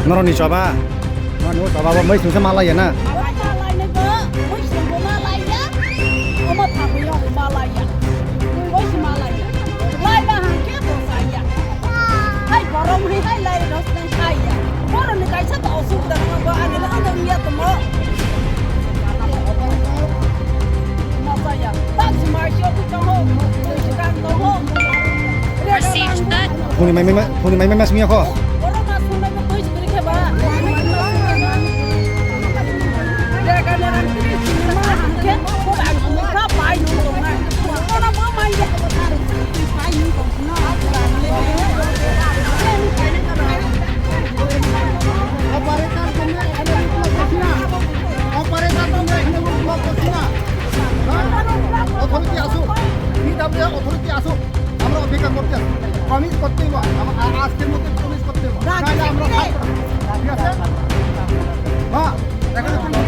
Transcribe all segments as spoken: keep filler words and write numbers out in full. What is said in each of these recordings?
Norok ni choba. Norok ni choba bo mui sungsa malai ya na. Malai ya, malai ya. Omo thangwi rok malai ya. Mui si malai ya. Lai ba hang khe bo sai ya. Hai borom hai hai lai rok nang khai ya. Borom ni kaisa to osuk da no bo ani lo ando ya to mo. Phone ni mai mai, phone ni mai mai mas mia ko. Operator, তুমি এখানে block করছি না। Operator, তুমি এখানে block করছি না। হ্যাঁ? Authority আসুক, পিডব্লিউ authority আসুক, আমরা অপেক্ষা করতে আছি। Promise করতে হইব, আম-, আ-, আজকের মধ্যে promise করতে হইব। নাহলে আমরা থাকবো না। ঠিক আছে? মা, এখানে তুমি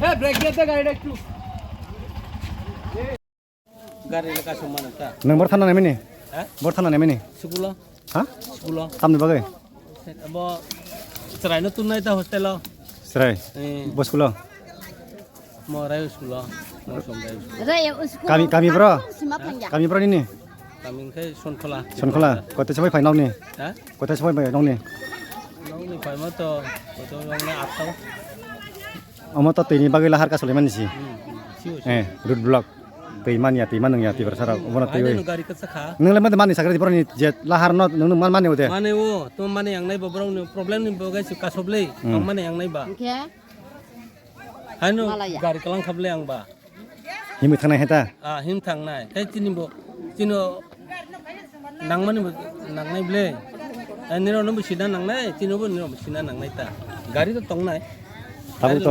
Hey, brake দিয়ে দে গাড়িটা একটু। Gari le kasung mano ta. Nwng bor thana naimani? Ha? Bor thana naimani? Sukulo. Ha? Sukulo. Tamni bagwi? Abo chwraino tunnai ta hostel o. Chwrai? Eh. Bo sukulo? Mo rai sukulo. Mo som rai sukulo. Kami, kami bro? Sima thangya. Kami bro nini? Kami khe Sonkhola. Sonkhola. Kote sabai phai nokni? Ha? Kote sabai phai nokni? Nokni phai ma to, kote nokni athao. Omo to tini bagwi lahar ka solimani si. Hmm, hmm. Si, si. Eh, road block. Twi manya, twi manung ya, twi bersa rok. Omo na twi. Hai, nung gari kwchak kha. Nung le mani sakri boroni je lahar no nung man mani ode. Mane o, to mane yang nai bo borok ni problem ni bo gai su kasob le. Hmm. Ang mane yang nai ba. Hingke? Hai no, malaya. Gari kalang khable ang ba. Himwi thangnai hai ta? Ah, him thangnai. Hai chini bo, chino nangmani bo nangnai ble. Ai nirok no bo sina nangnai, chino bo nirok bo sina nangnai ta. Gari to tongnai. Tabuk to,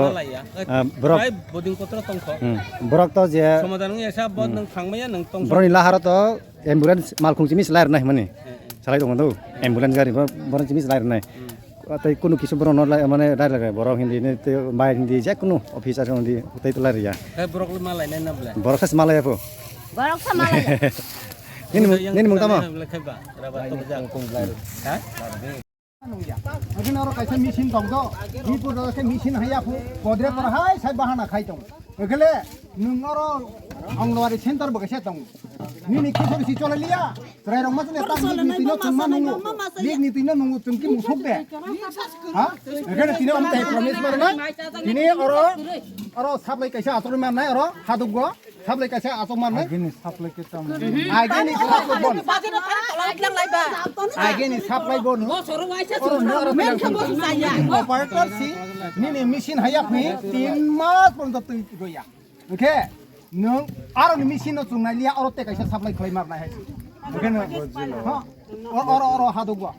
ah, borok, boding kotoro tongkho. Hmm. Borok to je somadan wngya sa, bot hmm, nang thangmaya nang tongkho. Boroni laharo to ambulance malkhung chimi slai rwnai hwnmani. Eh, eh. Salai tongo do. Ambulance gari bo, borok chimi slai rwnai. Hmm. Tei kunu kisu borok no lai, mane, lai lai borok hindi ni tei bai hindi je kunu officer hindi tei to lai ya. Tei borok le malai nai na ble. Borok sa malai ya po. Borok sa malai ya. Nini mung, nini mung tamo? Ble khai ba, raba to ja. Ha? Nungya. Agin oro kaisa machine tong do. Ni pur do se machine haya phu. Podre por hai sai bahana khai tong. Ekle nung oro Anganwadi center bo kaisa tong. Nini kisori si chole liya. Chwrai rok ma chwng tang lik ni twi no chwng ma nungo. Lik ni twi no nungo chwng ki musuk de. Ha? Ekhe tini om tai promise mar na. Tini oro, oro supply kaisa ator mar nai oro haduk go. Supply kaisa ator mar nai. Agini supply ke tam. Agini supply bon. Agini supply bon. Oro no oro operator si nini machine haya phi tin mas pon to twi roya. Oke, nwng aro ni machine no chungnai liya, oro te kaisa supply khlai mar nai hai. Oke, nwng, ha, o-, oro, oro ha dugwa.